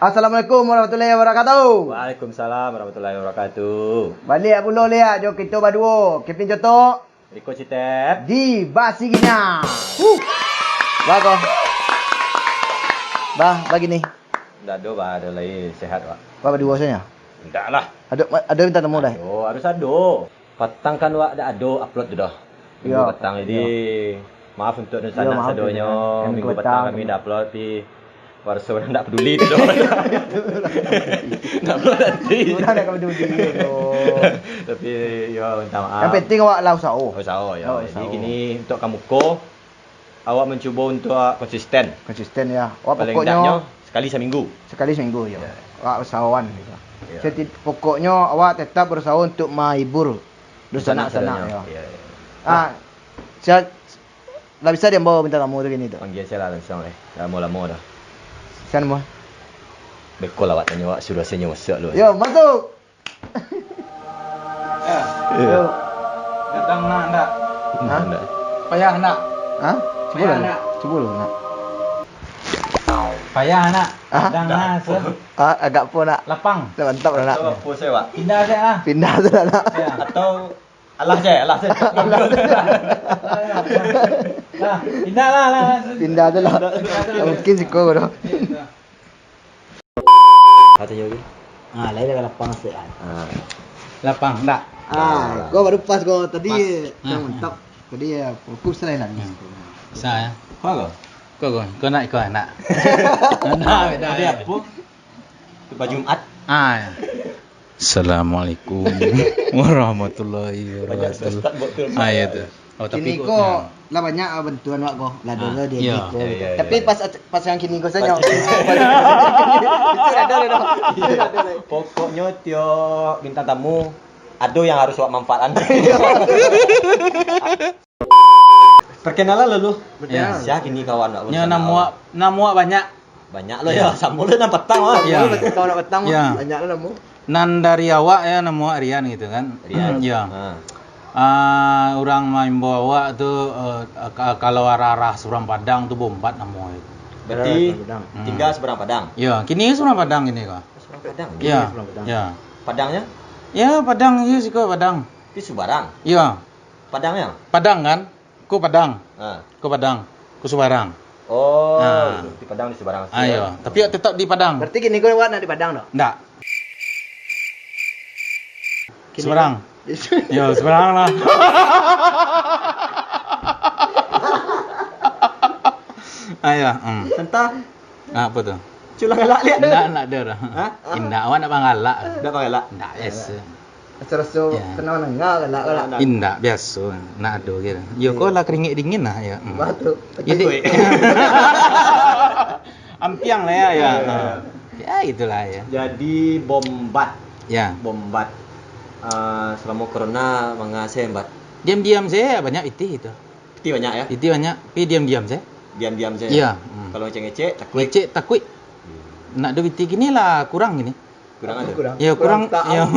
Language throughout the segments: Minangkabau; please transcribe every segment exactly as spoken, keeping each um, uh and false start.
Assalamualaikum warahmatullahi wabarakatuh. Waalaikumsalam warahmatullahi wabarakatuh. Baliak pulo liak jo kito baduo, Kevin Jotok. Riko Citep. Di Basigina. Huh. Bah, ko. Bah, bagini. Ndak ado, bah, ado lai sehat, Wak. Bah, baduo sajo? Ndak lah. Ado, ado bintang tamu lai? Ado, harus ado. Patang kan, Wak, ndak ado upload tu doh. Minggu Iyo, patang, jadi iyo. Maaf untuak dunsanak Iyo, maaf sadonyo. Dunsanak. Minggu Minggu patang patang kami tu. Ndak upload, tapi Warso urang ndak paduli tu doh. Ndak perlu nanti. Urang ndak ka paduli tu. Tapi, yo, minta maaf. Yang penting awak lah usaho. Usaho, yo. Oh, jadi usaho. Kini untuak ka muko, awak mancubo untuak konsisten. Konsisten, ya. Awak Paling pokoknyo ndaknyo sakali saminggu. Sakali saminggu, yo. Ya. Awak usahoan gitu. Ya. Seti-, pokoknyo awak tetap berusaha untuk mahibur dunsanak-sanak, Dunsanak-sanak, yo. Ya, ya. Ah, sia-, Lah bisa diambo bintang tamu tu kini tu? Panggia sajo lah langsuang lai. Lamo-lamo dah. Sian, Boh? Beko lah awak tanyo, awak suruah sajo masuak lu. Yo, masuk! Yo. Yo. Datang nak ndak? Hah? Ndak. Payah ndak? Hah? Cubo Payah lah. Ndak? Cubo lah, nak. Payah nak? Hah? Datang nak, se- Ah, agak po nak? Lapang. Dah mantap lah, nak. Atau apa saya, Pak? Pindah sajo lah. Pindah sajo lah, nak. Ya. Atau Alah, Cek, alah, Cek. Alah, Cek. Lah, pindah lah, lah, lah. Pindah tu lah. Pindah tu lah. Mungkin siko ko doh. Katonyo lagi. Ah, lain dah lapang sikit kan. Ah. Lapang, ndak? Ah, ko baru pas ko tadi. Pas. Yang mantap. Tadi ya, fokus lain lah. Hmm. Bisa ya. Ko ko? Ko ko, ko nak, ko nak. Nak, beda. Ada apa? Khutbah Jumat. Ah, ya. Assalamualaikum warahmatullahi wabarakatuh. Banyak ustaz buat tu. Ah, ya tu. Oh, tapi kini ko, ko, ya. Lah banyak, ah, bantuan awak ko. Lah dulu dia ko. Ya, ya, ya. Tapi pas, pas yang kini ko sajo. Pas Itu ada, ada. Pokoknyo tiok bintang tamu ado yang harus awak manfaatkan. Perkenalan dulu. Perkenalan. Ya. Sia kini kawan awak? Nyo, namo awak, namo awak banyak. Banyak lo ya, samo lo nan patang lah. Ya. Kawan awak patang lah. Ya. Banyak lo namo. Nan dari awak ya, namo awak Rian gitu kan. Rian. Ya. Ha. Ah, urang maimbau awak tu, eh, ka-, kalau arah-arah Seberang Padang tu Bombat namo itu. Berarti Seberang Padang. Hmm. Tinggal Seberang Padang. Ya, kini Seberang Padang kini ko. Seberang Padang. Ya. Kini Seberang Padang. Ya. Padangnyo? Ya, Padang, ya, siko Padang. Di Subarang. Ya. Padangnyo? Padang kan? Ko Padang. Ha. Ko Padang. Ko Subarang. Oh, ha. Di Padang di Subarang. Ayo, tapi tetap di Padang. Berarti kini ko awak nak di Padang doh? Ndak. Kini Subarang. Yo, Subarang lah. Ayo, hmm. Entah. Ah, apa tu? Culah galak liak. Indak, indak ada dah. Ha? Indak, awak nak panggalak. Indak panggalak. Indak, biasa. Raso-raso Ya. Tenang nengah galak, galak. Indak, biasa. Nak ado kira. Yo, Iya. Ko lah keringik dingin lah, ya. Hmm. Batuk. Jadi, Betul. Ampiang lah ya, ya. Ya, ya, ya. Ha. Ya, itulah ya. Jadi, Bombat. Ya. Bombat. Ah, selama corona, manga se, Mbat? Diam-diam se, banyak pitih itu. Pitih banyak, ya? Pitih banyak, tapi diam-diam se. Diam-diam se. Iya, hmm. Kalau ngecek-ngecek, takuik. Ngecek, takuik. Hmm. Nak ado pitih kini lah, kurang kini. Kurang ada? Kurang. Ya, Kurang kurang, tak ya.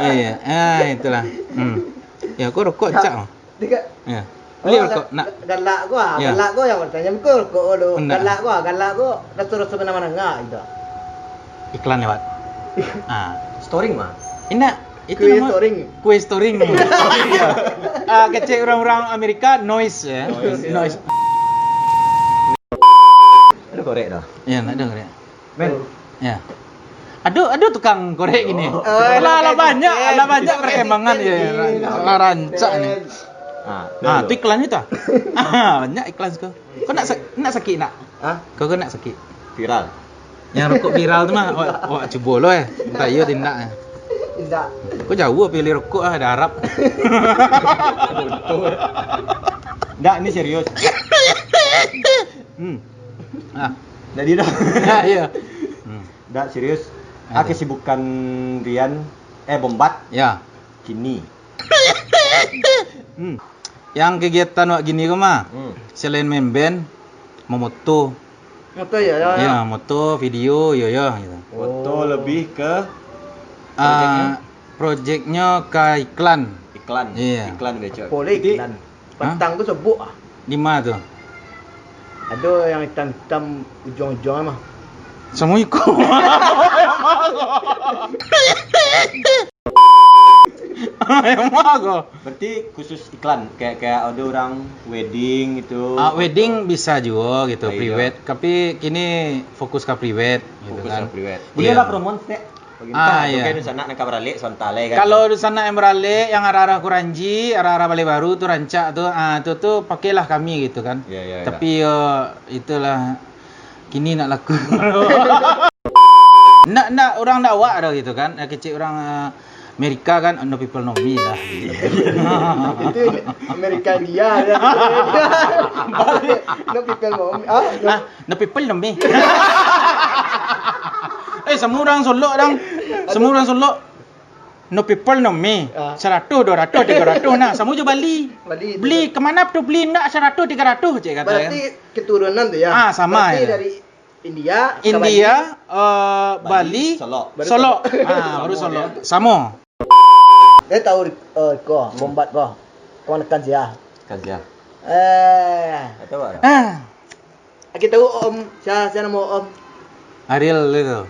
Iya, ah, itulah. Hmm. Ya, ko rokok, Cak. Dek, Ya. Beli oh, rokok, ga-, nak. Galak ko ah, Ya. Galak ko yang bertanya, ko rokok ko dulu. Ndak. Galak ko ah, galak ko, raso-raso pernah manangah gitu. Iklan lewat. Ah. Storing mah. Indak, itu Kue nama storing. Kue storing. Ah, kecek urang-urang Amerika, noise, ya. Noise, ya. Noise. Ada korek dah. Ya, ndak ada korek. Men. Ya. Ado, ado tukang korek gini. Oh. Lah, lah banyak, lah banyak perkembangan, ya, ya. Lah rancak ni. Ah, tu iklan itu ah. Ah, banyak iklan ko. Ko nak sa-, nak sakik nak? Hah? Ko, ko nak sakik? Viral. Yang rokok viral tu mah, awak, awak cubo lo eh. Entah iyo atau indak eh. Indak. Ko jauh pilih rokok ah, darah. Ndak, ini serius. Hmm. Ah. Jadi dah. Ya, iya. Hmm. Ndak, serius. Ah, kesibukan Rian, eh, Bombat. Ya. Kini. Hmm. Yang kegiatan awak gini ko mah, Hmm. selain main band, memoto. Moto ya, ya, ya. Ya, moto, video, ya, ya, gitu. Moto Oh. lebih ke Ah, projectnya? Projectnya ke iklan. Iklan. Iya. Iklan becak. Boleh Jadi, iklan. Hah? Petang tu sebut ah. Di ma tu? Ado yang itam-itam ujuang-ujuang mah. Samo iko. Emang ko. Berarti khusus iklan, kayak, kayak ada orang wedding gitu. Ah, wedding bisa juga gitu, ah, iya, pre-wed. Tapi kini fokus ke pre-wed gitu. Fokus kan. Ke pre-wed. Iya. Bolehlah promote, Tek. Ah, iya. Kalau dunsanak nan ka baralek, sontak lai kan. Kalau dunsanak yang baralek, yang arah-arah Kuranji, arah-arah Balai Baru tu rancak tu, ah, tu, tu pakailah kami gitu kan. Iya, iya, iya. Tapi yo, itulah, kini nak laku. Ndak, ndak, urang ndak awak dah gitu kan. Kecek urang, ah, Amerika kan, no people no me lah. Itu Amerika India, ya. No people no me. Ah, no. Ah, no people no me. Eh, samo urang Solok, dang. Samo urang Solok. No people no me. Ah. Saratuih, duo ratuih, tigo ratuih, nah, samo jo Bali. Bali tu. Beli, kemana tu beli ndak saratuih, tigo ratuih, cek kato kan. Berarti keturunan tu ya. Ah, sama. Berarti ya. Dari India, India, eh, Bali, Solok. Baru Solok. Ah, baru Solok. Samo. Dia tahu, eh, ko, Bombat ko. Kawan kan sia. Kan sia. Eh. Atau apa? Ah. Kita tahu Om, sia, sia nama Om? Ariel itu.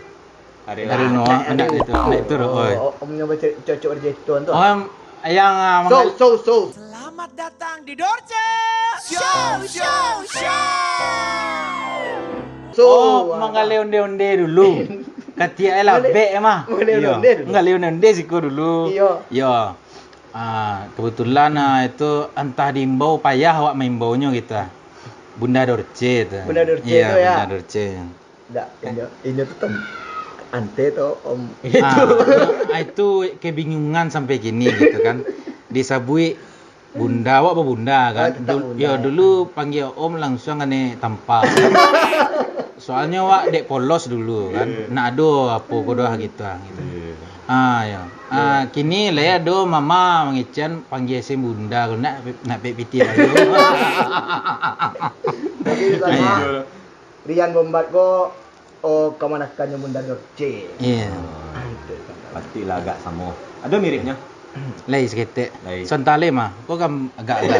Ariel. Ariel Noah, anak itu, anak itu, oi. Oh, Om yang baca cocok di Jeton tu. Om yang, ah, so, so, so. Selamat datang di Dorce Show, show, show. So, oh, manggaleh onde-onde dulu. Katiak lah, bek mah. Manggaleh onde-onde dulu. Manggaleh onde-onde siko dulu. Iyo. Yo. Ah, kebetulan, ah, itu antah diimbau, payah awak maimbaunyo gitu, ah. Bunda Dorce tu. Bunda Dorce tu, ya? Iya, Bunda Dorce. Ndak, inyo, inyo tu tem-, ante tu, Om. Ah, itu kebingungan sampai kini gitu kan. Disabuik bunda, awak babunda kan. Ah, tetap bunda. Yo, dulu panggia Om langsung kan tampal. Soalnyo awak dek polos dulu kan. Iya. Nak ado apo ko doh gitu, ah, gitu. Iya. Ah, yo. Ah, kini lai ado mama mangecekan panggia sen bunda, kalau nak, nak pek pitih lagi. Tapi di sana, Rian Bombat ko, oh, kamanakannyo Bunda Dorce. Iya. Ah, itu. Pastilah agak samo. Ado miripnyo? Lai saketek. Lai. Sontak lai mah. Ko kan agak-agak.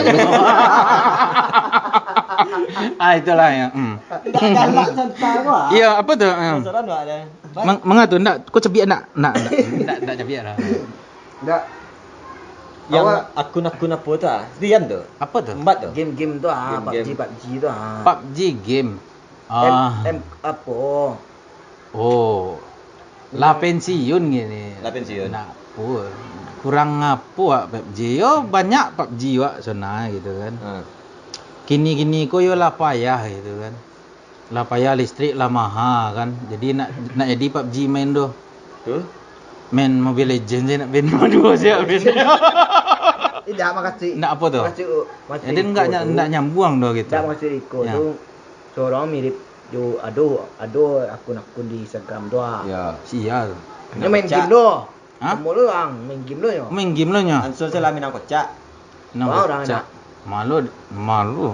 Ah, itulah ya. Hmm. Agak galak sontak ko, ah. Iya, apa tu? Hmm. Penasaran awak deh. Meng-, manga tu, ndak, ko cabiak ndak? Ndak, ndak, ndak, ndak cabiak lah. Ndak. Yang awak akun-akun apo tu, ah? Rian tu? Apa tu? Bombat tu? Game-game tu, ah, game, PUBG, game. PUBG tu, ah. PUBG game. M-, ah. M-, apo? Oh. Lah pensiun kini. Lah pensiun. Nak apo? Kurang apo wak PUBG? Yo, banyak PUBG wak sana gitu kan. Hmm. Kini-kini ko yo lah payah gitu kan. Lah payah listrik lah maha kan. Jadi nak, nak jadi PUBG main tu. Betul. Main Mobile Legends je nak main duo siap main. Indak, makasih. Ndak apo tu? Makasih, makasih. Jadi ndak nya-, ndak nyambuang tu gitu. Ndak, makasih iko tu. Surang mirip jo, ado, ado akun-akun di Instagram tu ah. Ya. Sia tu. Nyo main game tu. Hah? Kamu lu ang main game lu nyo. Main game lu nyo. Ansur se lah Minang Kocak. Minang Kocak. Malu, malu.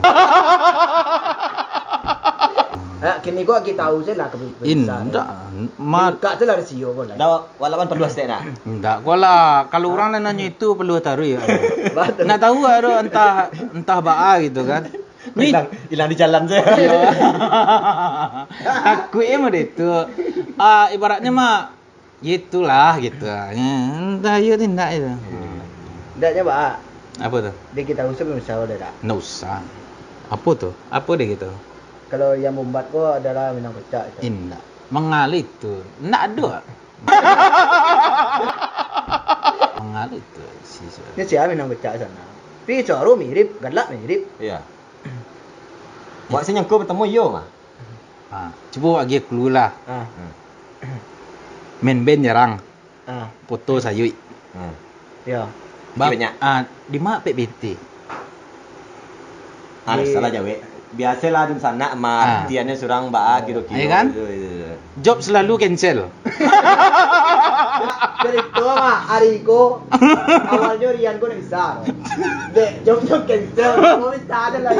Eh, kini ko kita tahu se lah ke. Indak. Buka se lah rasio ko lah. Dah, walaupun perlu stek nak. Indak ko lah. Kalau urang lah nanyo itu perlu taruh ya. Betul. Nak tahu ado entah, entah baa gitu kan. Ni ilang, ilang di jalan se. Iyo. Takuik mah itu. Ah, ibaratnyo mah, gitulah, gitu. Entah iyo atau indak itu. Ndaknyo, Pak. Apo tu? Dek kita usah misal dah tak? Ndak usah. Apo tu? Apo dek kita? Kalau yang Bombat ko adalah Minang Kocak itu. Indak. Mangalih tu. Ndak ado. Mangalih tu. Si, si. Ini sia Minang Kocak sana. Tapi suaro mirip, galak mirip. Iyo. Wak se nyangko batamu iyo mah. Ha, cubo wak agiah clue lah. Ha. Hmm. Main band jarang. Ha. Foto sayuik. Hmm. Yo. Ba-, banyak. Ah, di ma pek B T? Ah, salah jawek. Biasolah dunsanak mah, ah, artiannyo surang baa kiro-kiro. Iyo kan? Iyo, iyo, iyo. Job selalu cancel. Cerito mah, ari ko, awalnyo Rian ko ndak bisa. Dek, jobnyo cancel, ko bisa ado lai.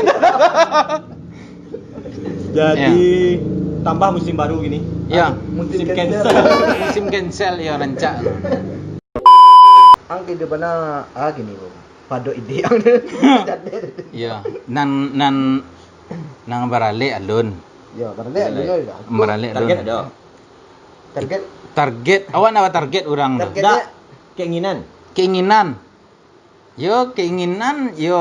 Jadi, tambah musim baru gini. Yo. Musim cancel. Musim cancel, yo, rancak. Ang kehidupan ah gini, Bro. Pado ide ang. Iyo. Nan, nan Nan baralek alun. Yo, baralek alun yo. Baralek alun. Target ado. Target Target, awak nak target urang tu. Target Dak. dia Keinginan. Keinginan. Yo, keinginan, yo.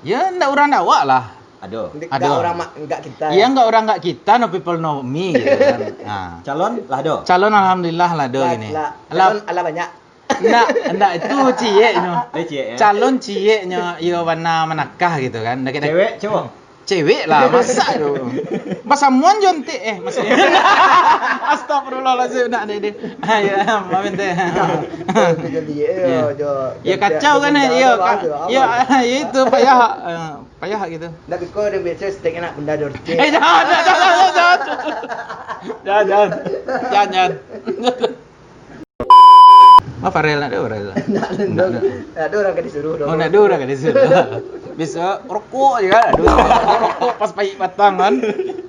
Yo, ndak urang dak awak lah. Ado. Ndak Ado. Orang mak enggak kita. Iya, enggak urang enggak kita, no people know me gitu kan. Nah. Calon lah ado. Calon alhamdulillah lah ado gini. Lah, Lah, calon ala banyak. ndak, ndak itu cieknyo. Dia ciek ya. Calon cieknyo iyo bana manakah gitu kan. Ndak kita Cewek cowok. Cewek lah, masa tu. Pasamuan jo antik eh maksudnya. Astagfirullahalazim nak deh deh. Ah, ya, maaf ente. Itu jadi yo jo. Ya kacau kan eh. Yo, ka- yo, ya itu payah. Eh, payah gitu. Ndak biko dia biasa stek nak benda dorce. Eh, jangan, jangan, jangan, jangan. Jangan, jangan. Jangan, jangan. Wah, Farel nak ada Farel. Ndak ada. Ndak ada orang ka disuruh doh. Oh, nak ada orang ka disuruh. Bisa rokok je kan. Ada rokok pas paik batang kan.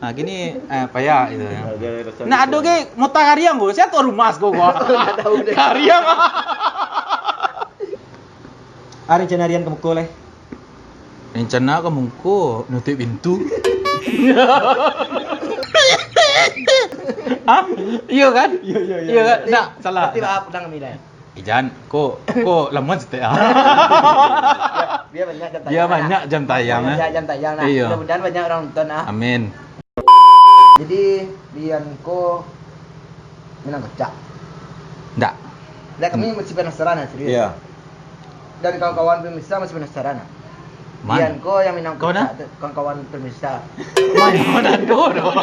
Nah, gini eh, payah gitu ya. Nak ada ke mota kariang ko. Siapa rumah ko gua? Kariang. Ari rencana harian ka muko leh. Rencana ka muko nutup pintu. Hah? Iya kan? Iya, iya, iya. Iya kan? Ndak, salah. Tapi maaf pulang kami dah. Ijan, kok kok lamun setek ah. Biar banyak jam tayang. Biar banyak jam tayang Banyak eh. Jam tayang lah. Iya. Mudah-mudahan banyak orang nonton ah. Amin. Jadi Bian ko Minang Kocak. Ndak. Dah kami masih penasaran lah serius. Iya. Dan kawan-kawan pemirsa masih penasaran lah. Man. Bian ko yang Minang Kau dah? Kocak tu, kawan-kawan pemirsa. Main Ronaldo doh.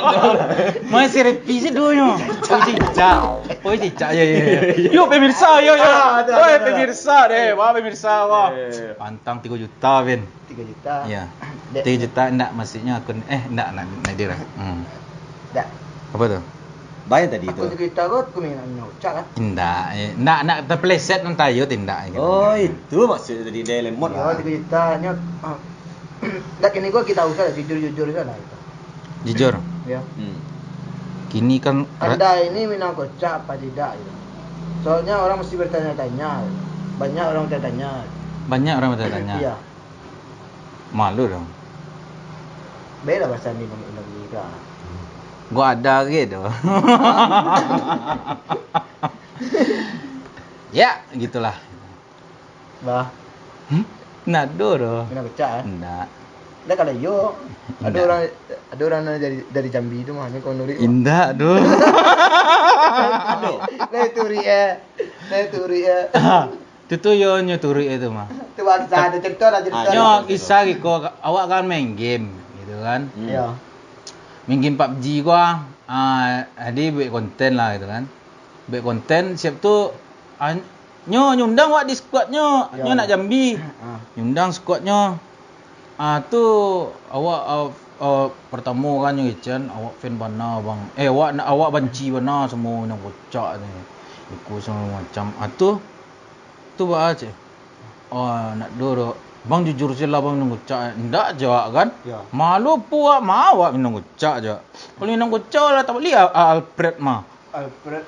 Main serepi sih dulu. Oi cicak. Oi cicak ya ya. Yo pemirsa yo yo. Ah, ada, Oi ada, ada. Pemirsa deh, wah pemirsa wah. Iya, iya, iya. Pantang tiga juta Vin. Tiga juta. Iya. Dek. Tiga juta ndak maksudnya akun eh ndak ndak ndak dia. Hmm. Dah. Apa tu? Bayar tadi tu. Aku tiga juta ko aku Minang Kocak kan. Indak, eh, ndak ndak terpeleset nanti ayo tindak gitu. Oh, itu maksud tadi dia lemot Ya, lah. tiga juta nyo. Ah. Dah kini ko kita usah lah, jujur-jujur saja lah itu. Jujur, Ya. Hmm. kini kan ra- Anda ini Minang Kocak apa tidak gitu. Soalnya orang mesti bertanya-tanya. Banyak orang bertanya. banyak orang bertanya. Iya. Malu dong. Baiklah bahasa Minang Indonesia. Gua ada gitu. Ya, gitulah. Bah, Hmm? Nado doh. Minang Kocak eh. Ndak. Dah kalau yo, ada Indak. Orang ada orang dari dari Jambi tu mah ni kau nurik. Indak doh. Dah itu ri eh. Dah itu ri eh. Tu tu yo nyo turuik itu mah. Tu bangsa ada cerita lah cerita. Nyo Lah. kisah giko awak kan main game gitu kan. Hmm. Ya. Main game pabji gua. Ah, jadi buat konten lah gitu kan. Buat konten siap tu ah, nyo nyundang wak di squad nyo, Ya. nyo nak Jambi. Ah. Nyundang squad nyo. Ah tu awak ah, ah, pertamo kan nyo kecen awak fan bana bang. Eh awak nak awak banci bana samo Minang Kocak ni. Iko samo macam. Ah tu tu baa ceh. Oh, nak do do. Bang jujur se lah bang Minang Kocak. Ndak jawab kan? Ya. Malu puak ma awak Minang Kocak je. Kalau Minang Kocak lah tak boleh ah, Alfred mah. Alfred.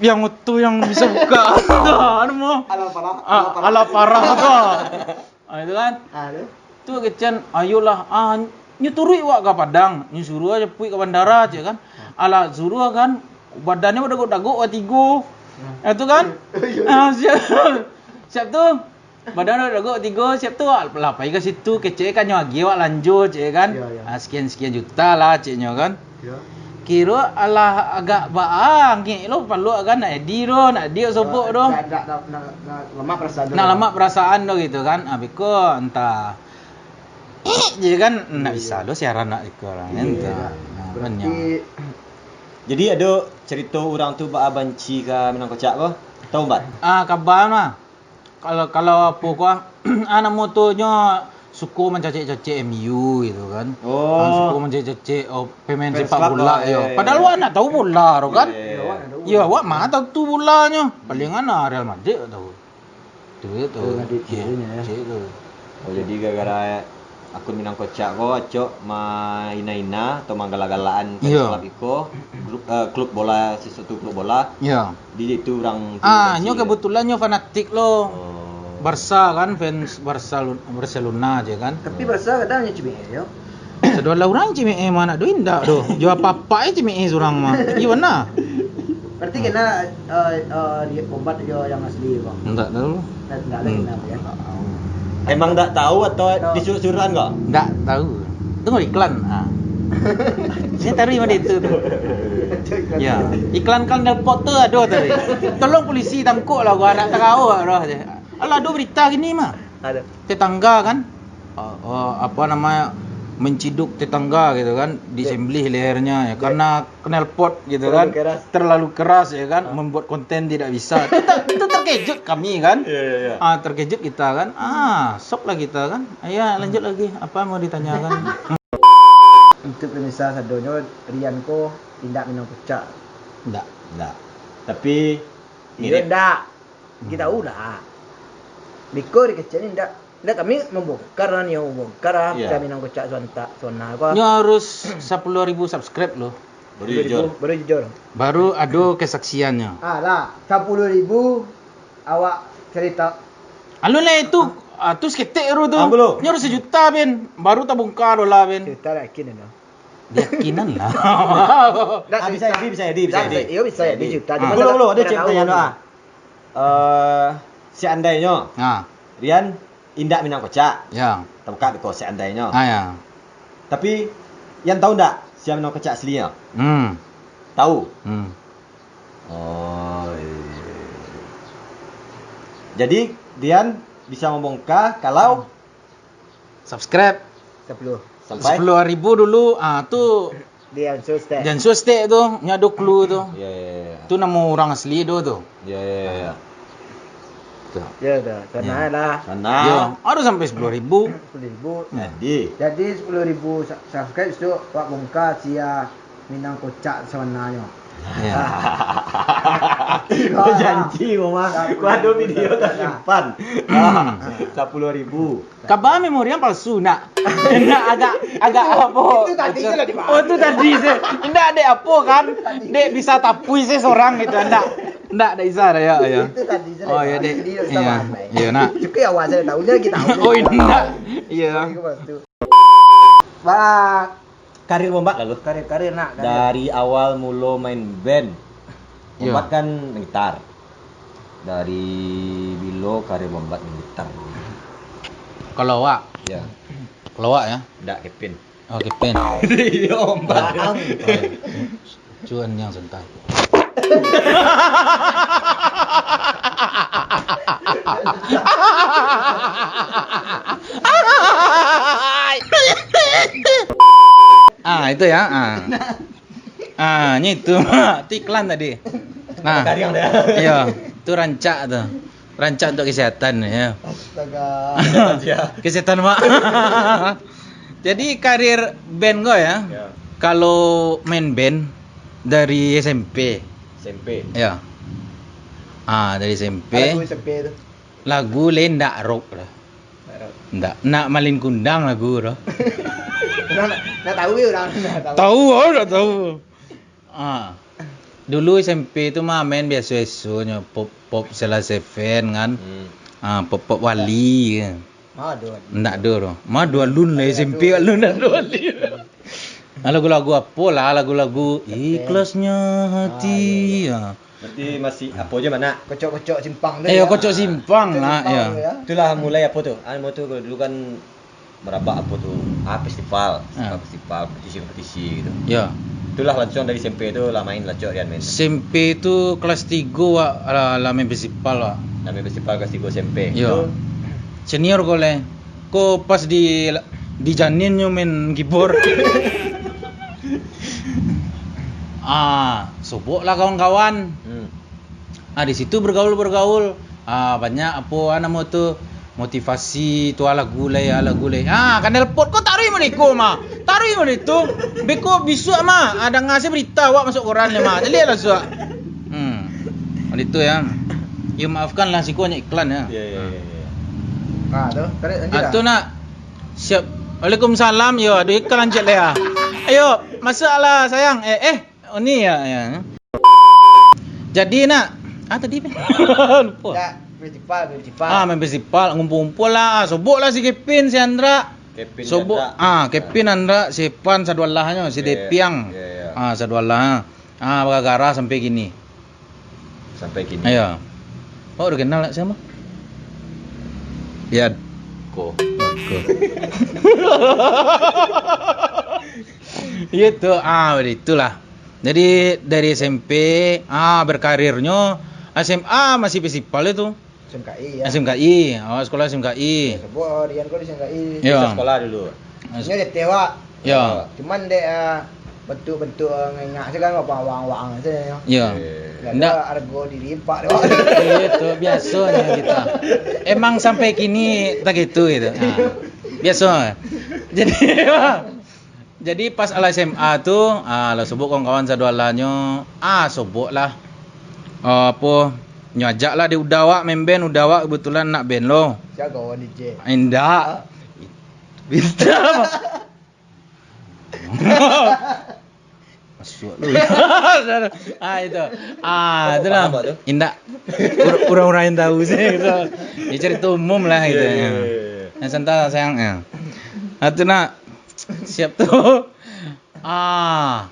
Yang tu yang bisa buka. Dah, anu mah. Alam parah. Ah, ala parah tu. Ah, itu kan. Ah, tu. Tu kecen, ayolah, ah, nyo turuik wak ka Padang, nyo suruah aja puik ka bandara cek kan. Alah suruah kan, badannyo badagok-dagok wak tigo. Ah, tu kan. Ah, siap. Siap tu. Badan dagok tigo siap tu lah pai ka situ kecek kan nyo agiah wak lanjo cek kan. Ya, ya. Ah, sekian-sekian juta lah ceknyo kan. Ya. Kiro alah agak baangek lo paluak kan nak edi do, nak edi sobok do. Nak, nak, nak, nak, nak lamah perasaan tu. Nak lamak perasaan do gitu kan. Ah, beko entah. Eh, je kan nak Iya. Bisa do siaran nak iko lah kan. Iya. Entah. Ah, Berarti banyak. Jadi ado cerito urang tu baa banci ka Minang Kocak ko? Tau, Bat? Ah, kabar mah. Kalau kalau apo ko ah, ah, namo tu nyo suko mancacek-cacek M U gitu kan. Oh. Ah, suko mancacek-cacek oh, pemain Fans sepak club bola lah, yo. iya, iya. Padahal wak nak tahu bola tu kan. Iya, iya, iya. Yo, wak mah tahu tu bola nyo. Paling kan ah, Real Madrid tahu. Tu tu. Real Madrid Iya, ceweknya, ya. cewek tu. Oh, jadi gara-gara akun Minang Kocak ko acok maina-ina atau manggala-galaan fans Iya. club iko, klub, eh, klub bola, sesuatu klub bola. Iya. Di situ urang tu Ah, banci nyo yo. Kebetulan nyo fanatik lo. Oh. Barca kan fans Barca Barcelona je kan. Tapi Barca kadang nyo cibir yo. Ado lah urang cimeeh mah, nak do indak do. Jo apak-apak e cimeeh surang mah. Iyo bana. Berarti kena, eh, eh, di obat jo yang asli, Bang? Ndak tahu. Ndak, ndak ada Hmm. kena, ya? Ndak tahu. Emang ndak tahu atau Tahu. disuruh-suruhan kok? Ndak tahu. Tengok iklan. Ha. Saya taruh mana itu tu. Ya. Iklan kan knalpot tu ada tadi. Tolong polisi tangkok lah gua, nak tahu roh je. Alah, ada berita gini mah. Ada. Tetangga kan, eh, eh, apa namanya, menciduk tetangga gitu kan, Ya. disembelih lehernya ya, Ya. karena knalpot gitu Terlalu kan, keras. terlalu keras ya kan, Ah. membuat konten tidak bisa. Itu ter-, itu terkejut kami kan. Ya, ya, ya. Ah, terkejut kita kan. Ah, shock lah kita kan. Ya, lanjut lagi. Apa mau ditanyakan? Untuk pemirsa sadonyo, Rian ko indak minang kocak. Ndak. Ndak. Tapi Iyo, mirip. ndak. Kita Hmm. tahu lah. Biko di kecil ni ndak, ndak kami membongkar lah, nio membongkar lah, Iya. kami nang kocak sontak, sona ko. Nyo harus sepuluh ribu subscribe loh. Baru Sepuluh ribu, jujur. baru jujur. Baru ado kesaksiannya. Ah, lah, sepuluh ribu awak cerita. Alun lah itu, ah, tu seketek baru tu. Ah, belum. Nyo harus sejuta, Ben. Baru tabongkar lah, Ben. Cerita yakin itu. Yakinan lah. Ndak Ah, bisa bisa. jadi, bisa jadi, bisa Ndak, jadi. iyo, bisa jadi, Bisa jadi. juta. Ah. Cuma Belum, ndak, belum, ada ndak cerita tahu. yang doa. Eh, seandainyo Nah. Rian indak minang kocak. Ya. Tabuka beko seandainyo. Ah, ya. Tapi, yang tahu ndak sia minang kocak aslinyo? Hmm. Tahu? Hmm. Oh, iya. Jadi, Rian bisa membongkar kalau Subscribe. Sepuluh. Sampai? Sepuluh ribu dulu, ah, tu Di Ansus teh. Di Ansus teh tu, nyo ado clue tu. Ya, ya, ya, ya. Tu namo urang asli tu, tu. Ya, ya, ya, ya. Tu. Ya, tu. Sana Ya. lah. Sana. Ya, ado sampai sepuluh ribu. Sepuluh ribu. Jadi. Jadi, sepuluh ribu sa-, subscribe tu, awak bongkar sia minang kocak sabananyo. Ya. Berjanji, Mama. Aku ada video tak simpan. Hmm. Ah, sepuluh ribu. Kaba memori yang palsu, nak? Nak agak, agak apa? Itu tadi se lah dibahas. Oh, itu tadi se. Indak, dek apa kan? Tadi. Dek bisa tapui se sorang gitu, indak. Indak, indak bisa dah, ya, ya. Itu tadi se lah Oh, ya, dibahas. dek. Jadi, Iya. sama, Mai. Iya, nak. Cukup awak se tahu, jadi kita tahu. Oh, indak. Iya. Itu waktu. Ba, Karir Bombat lalu. Karir, karir nak, karir. Dari awal mulo main band, Yo. Bombat kan main gitar. Dari bilo karir Bombat main gitar? Kalau awak? Ya. Kalau awak, ya? Ndak, Kevin. Oh, Kevin. Iyo, Bombat. Baang. Oh, iya. Cuan yang santai. Ah, itu ya. Ah. Ah, nyo itu. Itu iklan tadi. Nah. Kariang dah. Iya, itu rancak tu. Rancak untuk kesehatan, ya. Astaga. Kesehatan, Mak. Jadi, karir band kau, ya? Ya. Kalau main band dari S M P. S M P. Ya. Ah, dari S M P. Apa tu S M P tu? Lagu le ndak rock lah. Ndak rock. Ndak. Nak Malin Kundang lagu tu. Nak, nak tahu ya orang, nak tahu. Tahu, oh, ndak tahu. Ah. Dulu S M P tu mah main biaso-biasonyo, pop, pop Sheila Seven kan. Hmm. Ah, pop, pop Wali. Mado alun. Ndak ado doh. Mado alun lah, S M P alun ado alun. Ah, lagu-lagu apo lah, lagu-lagu Seven. Ikhlasnya Hati. Ah, iya, iya. Ya. Berarti masih apo je, Mak? Kocok-kocok simpang tu Eh, ya. Kocok simpang Kocok lah, simpang ya. tu ya. Itulah mulai apo tu? Anu tu dulu kan marabak apo tu, ah, festival, Ah. festival, festival, kompetisi-kompetisi gitu. Ya. Itulah langsung dari S M P tu lah main lah, Cok, Rian main. S M P tu kelas tigo, wak, lah, lah main festival, wak. Lah main festival kelas tigo S M P. Ya. Tu Senior ko leh. Ko pas di, di Janin nyo main keyboard. Ah, sobok lah kawan-kawan. Hmm. Ah, di situ bergaul-bergaul. Ah, banyak apo, ah, namo tu, motivasi tu, ah, lagu lai, ah, lagu lai. Ah, kan nelpon ko taruih mah dek ko mah. Taruih mah dek tu. Beko bisuak mah, ah, danga se berita awak masuk koran le mah. Caliak lah suak. Hmm. Mah dek tu ya. Ya, maafkan lah, siko banyak iklan ya. Ya, ya, ya, ya. Ah, tu. Tarik lanjut Ah, lah. tu nak. Siap. Waalaikumsalam. Yo, aduh iklan cek le ya. Ayo, masuk lah sayang. Eh, eh. Oh, ni ya, ya. Jadi nak, ah tadi pe? Lupa. Ya, festival, festival. Ah, main festival, ngumpul-ngumpul lah. Ah, sobok lah si Kevin, si Andra. Kevin Sobok, Chandra. Ah, Kevin Andra, si Evan Saduallahnyo, si Iya, Depiang. Iya, iya. Ah, Saduallah. Ah, bagagara sampai kini. Sampai kini. Iya. Oh, udah kenal sama? Iya. Ko. Ko. Iya tu, ah, itulah. Jadi dari S M P, ah, berkarirnyo S M A masih festival itu. S M K I, ya. S M K I, awak sekolah S M K I. Ya, sebut, oh, Rian ko di S M K I. Ya. Bisa sekolah dulu. Mas- Inyo dek tewak. Ya. Cuman dek, ah, bentuk-bentuk, ah, ngengak se kan, awang-awang se, ya. Ya. Ndak ada Ndak. Harga diri, Pak, dek. Iya, tu biasanya kita. Emang sampai kini tak gitu gitu. Nah, biasa. Jadi, Jadi pas alah S M A tu, ah, lah sobok kawan-kawan sadualahnyo, ah, sobok lah. Ah, apo, nyo ajak lah di Uda awak main band, Uda awak kebetulan nak band lo. Sia kawan D J? Indak. Ah. Bisa. Masuk lu. Ah, itu. Ah, itu lah. Indak. Ur-, urang-urang yang tahu sih gitu. Ya, cerita umum lah gitu. Iya, iya, iya, iya. Yang santai sayang, ya. Ah, tu nak. Siap tu. Ah,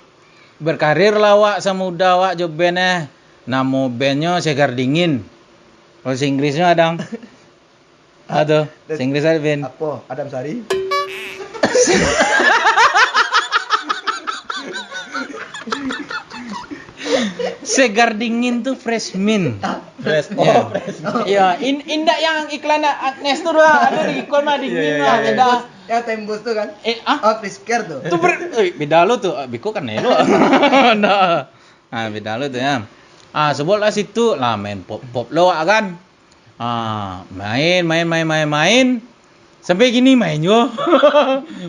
berkarir lah awak samo Uda awak jo band, eh. Namo bandnyo Segar Dingin. Bahasa Inggrisnyo adang. Aduh, bahasa Inggris ado band. Apo? Adam Sari? Segar Dingin tu fresh mint. Fresh, oh, fresh mint. Iya, in-, indak yang iklan Agnes tu doang. Ada di iklan mah dingin lah, beda. Yang tembus tu kan? Eh, ah? Oh, Frisker tu. Tu ber-, eh, beda lo tu. Ah, biko kan elo. Nah. Ah, beda lo tu ya. Ah, sebutlah situ lah main pop-pop lo awak kan. Ah, main, main, main, main, main. Sampai kini main juo.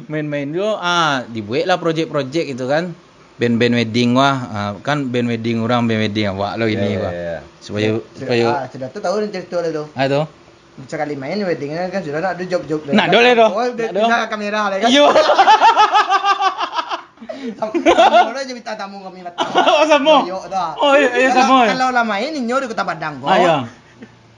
Main-main juo. Ah, dibueklah projek-projek gitu kan. Band-band wedding wah. Ah, kan band wedding urang, band wedding awak lo ini wah. Ya, ya, ya. Supayo, supayo. Ah, sudah tu tahu cerita lo tu. Ah, tu. Sakali main wedding kan sudah nak ado job-job. Nak ado lai tu. Oh, nak ado. Pindah kamera lai kan. Iyo. Samo, samo lah je bintang tamu kami datang. Oh, samo. Iyo tu. Oh, iyo, iyo, samo. Kalau, kalau lah main inyo di Kota Padang ko. Ah, iyo.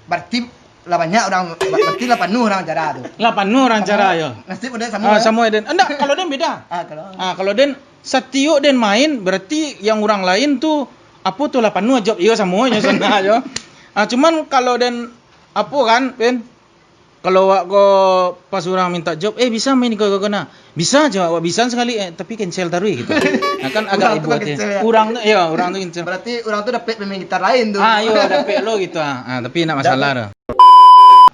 Berarti lah banyak urang, berarti lah panuah urang acara tu. Lah panuah urang acara, yo. Nasib udah samo. Ah, ya? Samo, Den. Ndak, kalau Den beda. Ah, kalau. Ah, kalau Den, satiok Den main, berarti yang urang lain tu, apo tu, lah panuah job. Iyo, samo nyo sana, yo. Ah, cuman kalau Den, apo kan, Den? Kalau awak ko pas urang minta job, "Eh, bisa main iko, iko, iko, nah?" "Bisa," cuma awak bisa sakali, eh, tapi cancel taruih gitu. Nah, kan agak ibo tu. Urang tu, iyo, urang tu cancel. Berarti urang tu dapek pemain gitar lain tu. Ah, iyo, dapek lo gitu, ah. Ah, tapi ndak masalah tu.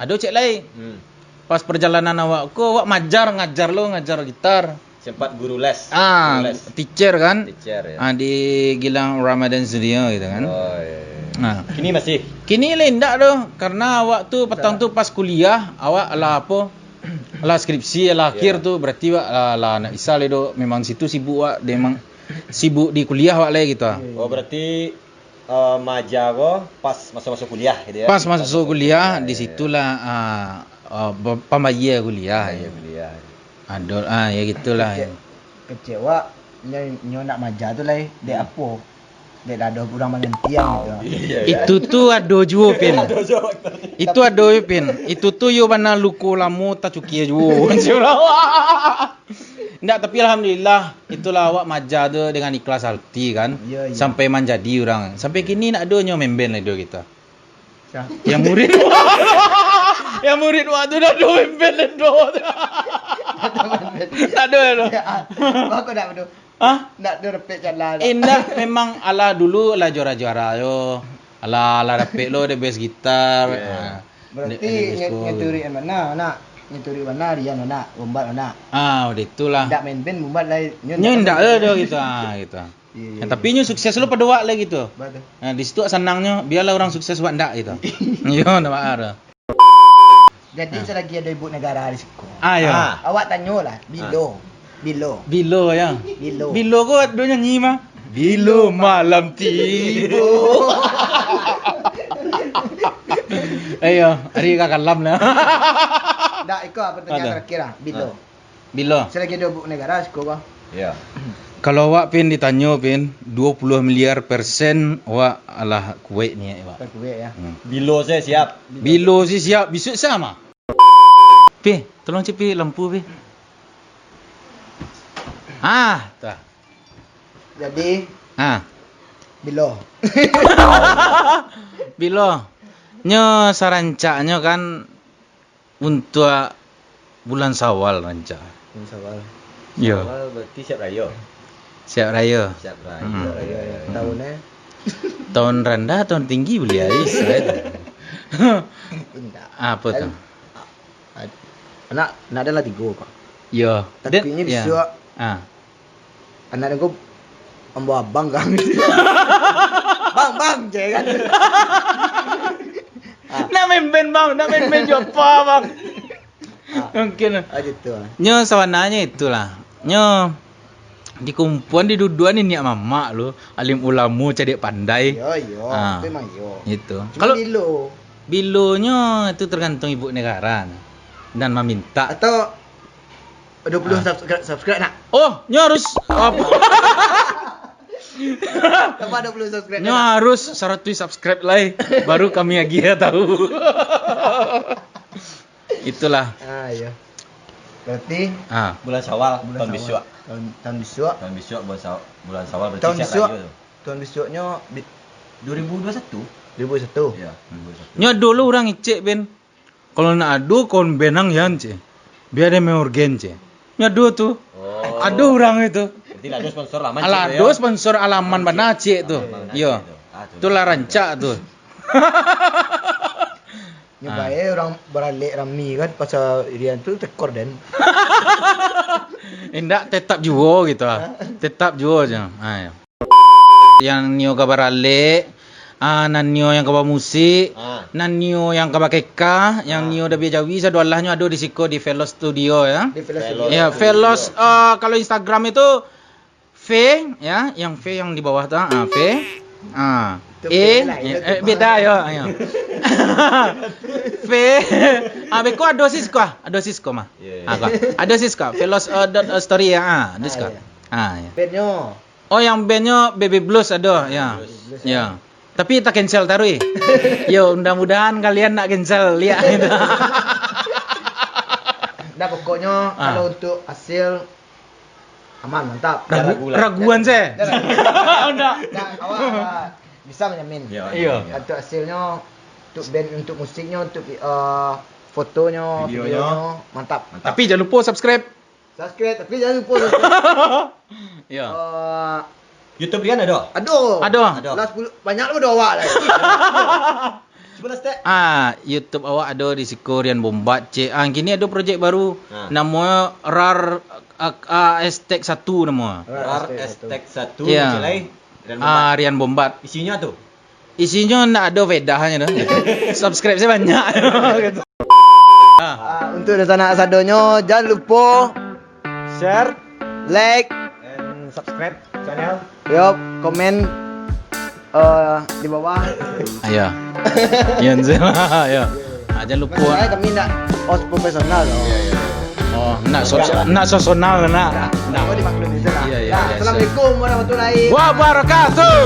Ado cek lai. Hmm. Pas perjalanan awak ko, awak majar, ngajar lo, ngajar gitar. Sempat guru les. Ah, guru les. Teacher kan? Teacher, ya. Ah, di Gilang Ramadan Studio gitu kan. Oh, iya, iya. Nah. Kini masih? Kini lah indak doh, karena awak tu petang tu pas kuliah, awak lah apo? Lah skripsi, lah akhir tu, berarti awak lah, lah ndak bisa lai doh. Memang situ sibuk awak, memang sibuk di kuliah awak lai gitu ah. Oh, berarti, eh, maja ko pas maso-maso kuliah gitu ya? Pas maso kuliah, di situlah, ah, ah, ba-, pambayia kuliah. Pambayia kuliah. Ado, ah, ya gitulah. Kecek, kecek awak, nyo, nyo nak maja tu lai, dek apo? Dek ado urang mangantian gitu. Iya, iya. Itu tu ado juo, Pin. Ado juo faktor. Itu ado, Pin. Itu tu yo bana luko lamo tacukia juo. Ndak, tapi alhamdulillah, itulah awak maja tu dengan ikhlas hati kan. Iya, iya. Sampai manjadi urang. Sampai kini ndak ado nyo main band lai doh kita. Sia? Yang murid. Yang murid waktu dah ado main band lai doh. Ndak ado lai doh. Ya, aku ndak ado. Hah? Ndak ado dapek cala dah. Indak, memang alah dulu lah juara-juara yo. Alah, alah dapek lo the best guitar. Iya. Ah. Berarti the best nge-, score. Ngeturi yang mana, nak? Ngeturi mana, Rian mana? Bombat mana? Ah, udah itulah. Ndak main band, Bombat lah. Nyo ndak ado gitu, ah, gitu. Iya, iya, tapi nyo sukses lo pado awak lai gitu. Betul. Nah, di situ sanangnyo, biarlah urang sukses awak ndak gitu. Iyo, ndak baa. Jadi, selagi ado ibu negara di siko. Ah, iyo. Ah. Awak tanyolah, bilo. Bilo. Bilo, yo. Bilo. Bilo ko ado nyanyi mah. Bilo malam tibo. Ayo, ari ka kalam lah. Ndak, iko pertanyaan terakhir lah. Bilo. Ah. Bilo? Selagi ado ibu negara, siko, Bang. Iyo. Kalau awak, Pin, ditanyo, Pin, duo puluah miliar persen awak alah kuaik niaik awak. Kuaik, yo. Hmm. Bilo se siap. Bilo se siap, bisuak se mah. Pi, tolong ciek, Pi, lampu, Pi. Ah, tu. Jadi, ah, bilo? Bilo? Nyo sarancaknyo kan untuak bulan Sawal rancak. Bulan Sawal. Yo. Sawal berarti siap rayo. Siap rayo. Siap rayo. Hmm. Siap rayo. Tahunnyo? Tahun randah, tahun tinggi buliah ai. Indak. Apo tu? An-, a-, anak, anak den lah tigo, Pak. Yo. Tapi den, inyo yo. Bisuak. Ah. Anak den ko ambo abang kan. Bang, bang, je kan. Ah. Nak main band, Bang, nak main band jo apo, Bang? Ah. Mungkin. Ah, gitu, ah. Nyo sabananyo itulah. Nyo dikumpuan, diduduan niniak mamak lu, alim ulamo, cadiak pandai. Yo, yo, ah, itu emang yo. Gitu. Cuma kalau bilo? Bilonyo itu tergantung ibu negara dan maminta. Atau duo puluah, ah, subscribe, subscribe nak? Oh, nyo harus apo? Tambah duo puluah subscribe. Nyo nak? Harus saratuih subscribe lai, baru kami agiah tahu. Itulah. Ah, iyo. Berarti, ah, bulan Sawal, bulan tahun Sawal. Bisuak. Tahun, tahun bisuak. Tahun bisuak, bulan Saw-, bulan Sawal berarti tahun siap bisuak, rayo tu. Tahun bisuaknyo bi-, dua ribu dua satu. Dua ribu dua satu. Iyo, dua ribu dua satu. Nyo dulu urang icek, Ben. Kalau nak ado kawan band ang, Yan, ceh. Bia den main organ, ceh. Nyo ado tu. Oh. Ado urang itu. Berarti lah ado sponsor lah, mancik. Alah, tu, ado yo. Sponsor alaman bana, cek tu. Alaman bana, iyo. Cek tu. Ah, tu. Itulah rancak tu. Nyo, ah, bae urang baralek rami kan, pasal Rian tu tekor den. Indak, tetap juo gitu ah. Hah? Tetap juo je. Ah, yo. Yang nio ka baralek, ah, nan nio yang ka bamusik, ah, nan nio yang ka bakeka, yang, ah, nio da bia jawi, sado alahnyo ado di siko di Velos Studio, ya. Di Velos Studio. Ya, Velos, ah, kalau Instagram itu V, ya, yang V yang di bawah tu, ah, V. Ah, itu E, beda lah, ya, itu eh, beda, ya, ya. V. Ah, beko ado siko, ah. Ado siko mah. Iya, iya. Ah, ko. Ado siko, Velos, eh, dot, eh, story, ya. Ah, ado siko. Ah, iya. Ah, ya. Bandnyo. Oh, yang bandnyo Baby Blues ado, ya. Baby Blues, ya. Ya. Tapi tak cancel taruih. Yo, mudah-mudahan kalian nak cancel, lihat itu. Nah, pokoknyo, ah, kalau untuk hasil aman, mantap. Ragu-, raguan se. Jangan ragu. Ndak. Nah, awak, ah, bisa menjamin. Ya, iya. Untuk hasilnyo, untuk band, untuk musiknyo, untuk, eh, fotonyo, videonyo, videonyo, mantap. Mantap. Tapi jangan lupa subscribe. Subscribe, tapi jangan lupa subscribe. Iya. Eh, YouTube Rian ado? Ado. Ado. Ado. Lah sepuluh, banyak lah ado awak lah. Cubo lah, Stek. Ah, YouTube awak ado di siko Rian Bombat, cek. Ah, kini ado projek baru. Ha. Namonyo Rar, ah, ah, Hashtag satu namonyo. Rar Hashtag satu. Hashtag satu, iya. Cek lai. Rian Bombat. Ah, Rian Bombat. Isinyo tu? Isinyo ndak ado faedahnyo doh, gitu. Subscribe se banyak, gitu. Ah, untuk dunsanak sadonyo, jangan lupo share, like, and subscribe channel. Yo, komen, eh, di bawah. Ayo. Yan se lah, ayo. Ah, jangan lupo. Masalah kami ndak host profesional, loh. Iya, iya. Oh, ndak so-, ndak sosonal, ndak. Ndak. Ndak. Oh, dimaklumi se lah. Iya, iya, nah, iya, assalamualaikum warahmatullahi wabarakatuh.